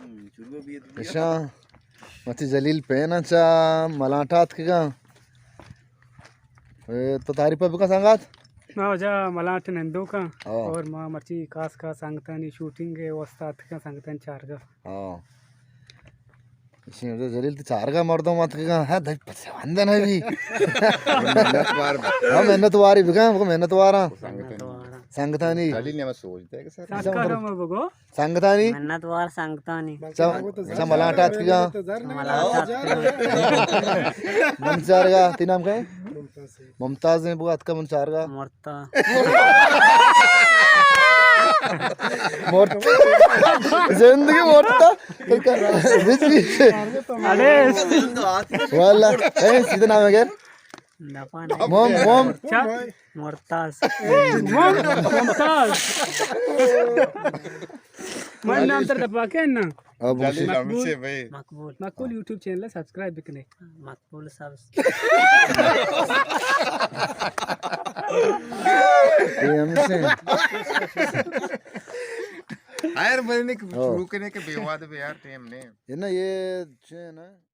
اشاں، مرچی جلیل پین ءَ چہ ملانٹا اتکگاں۔ اے، تو تعریف بکن سنگت۔ ما واجہ ملانٹ نندوکاں۔ ہاں۔ اور ما مرچی خاص خاص سنگتانی شوٹنگ ءِ واسطہ اتکاں، سنگتانی چارگا۔ ہاں۔ اشی واجہ جلیل تو چارگا مردم اتکگاں۔ ہاں، دای پسے وندن ہے بھی۔ منت وار۔ ہاں، منت واری بکن، وہ منت واراں۔ سنگتانی۔ جلیل نے ہمیں سوچ دے کہ سر۔ سنگتانی۔ منت وار سنگتانی۔ چا، چا ملانٹا اتکگاں۔ ملانٹا اتکگاں۔ من چارگا، تی نام کئے؟ ممتاز۔ ممتاز نے بگا اتکا من چارگا۔ مرتا۔ مرتا۔ زندگی مرتا۔ اڑے۔ واللہ، اے، سیدھا نام ہے کیا؟ دپا نہیں۔ موم، موم۔ چا؟ مرتاز۔ موم، ممتاز۔ من نام تر دپا کے نا؟ اب جلیل مقبول۔ ہمیشہ بھائی۔ مقبول۔ مقبول یوٹیوب چینل سبسکرائب بکنے۔ مقبول سبس۔ یہ ہمیشہ۔ خیر بھائی نے شروع کرنے کے بے واد بے یار ٹائم نے۔ یہ نا یہ چین ہے۔